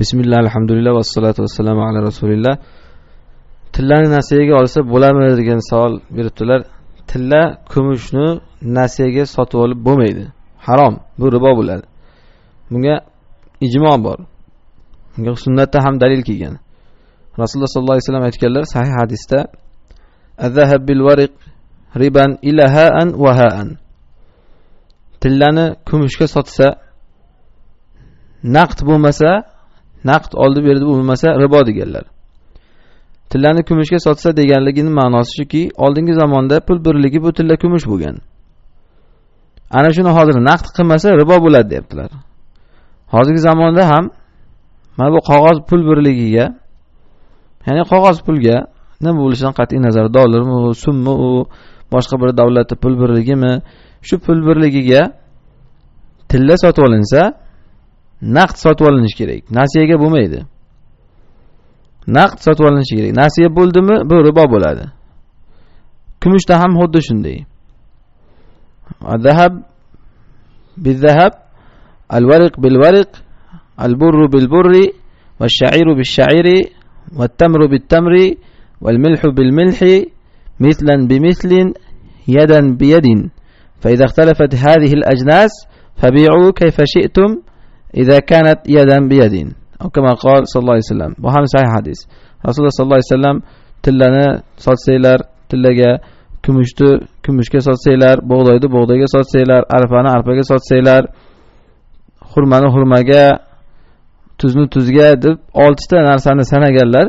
Bismillah, alhamdulillah, vassalotu vassalamu ala rasulillah. Tillani nasiyaga olsa bo'ladimi degan savol beribdilar. Tilla, kumushni nasiyaga sotib olib bo'lmaydi. Harom, bu ribo bo'ladi. Bunga ijmo bor. Bunga sunnatda ham dalil kelgan. Rasululloh sollallohu alayhi vasallam aytganlar sahih hadisda: "Az-zahab bil variq riban ila ha'an va ha'an." Tillani kumushga sotsa, naqd bo'lmasa, naqd oldi berdi bo'lmasa ribo deganlar. Tillani kumushga sotsa deganligining ma'nosi shuki, oldingi zamonda pul birligi bu tilla kumush bo'lgan. Ana shuni hozir naqd qilmasa ribo bo'ladi deyaptilar. Hozirgi zamonda ham mana bu qog'oz pul birligiga, ya'ni qog'oz pulga nima bo'lishidan qat'iy nazar, dollarmi, so'mmi, u boshqa bir davlatning pul birligimi, shu pul birligiga tilla sotib olinsa, naqd sotib olinishi kerak. Nasiyaga bo'lmaydi. Naqd sotib olinishi kerak. Nasiya bo'ldimi, bu ribo bo'ladi. Kumushda ham xuddi shunday. Az-zahab biz-zahab, al-variq bil-variq, al-burru bil-burri, vash-sha'iru bish-sha'iri, wat-tamru bit-tamri, wal-milhu bil-milhi, mithlan bi-mithlin, yadan bi-yadin. Fa idha ikhtalafat hadhihi al-ajnas fabi'u kayfa shi'tum إذا كانت يدا بيد أو كما قال صلى الله عليه وسلم. Bu ham sahih hadis. Rasululloh sollallohu alayhi vasallam tillani sotsanglar tillaga, kumushni kumushga sotsanglar, bug'doyni bug'doyga sotsanglar, arpani arpaga sotsanglar, xurmani xurmaga, tuzni tuzga deb 6 ta narsani sanaganlar.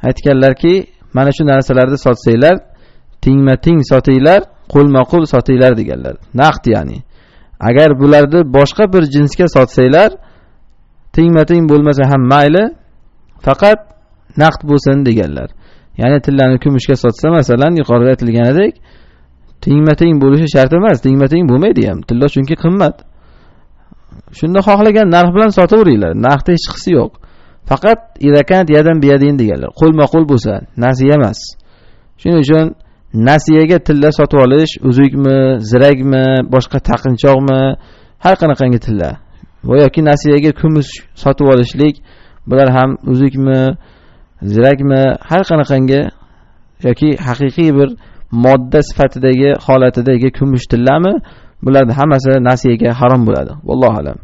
Aytganlarki, mana shu narsalarni sotsanglar, tengma-teng sotinglar, qo'lma-qo'l sotinglar deganlar. Naqd ya'ni. Agar bularni boshqa bir jinsga sotsanglar, tengma-teng bo'lmasa ham mayli, faqat naqd bo'lsin deganlar. Ya'ni tillani kumushga sotsa, masalan, yuqorida aytilganidek, tengma-teng bo'lishi shart emas, tengma-teng bo'lmaydi ham. Tilla chunki qimmat. Shunda xohlagan narx bilan sotaveringlar, narxda hech qisi yo'q. Faqat irakat yadan biyadin deganlar. Qo'lma-qo'l bo'lsa, nasiya emas. Shuning uchun nasiyaga tilla sotib olish, uzukmi, zirakmi, boshqa taqinchoqmi, har qanaqangi tilla va yoki nasiyaga kumush sotib olishlik, bular ham uzukmi, zirakmi, har qanaqangi yoki haqiqiy bir modda sifatidagi holatidagi kumush tillami, bularning hammasi nasiyaga harom bo'ladi. Vallohu a'lam.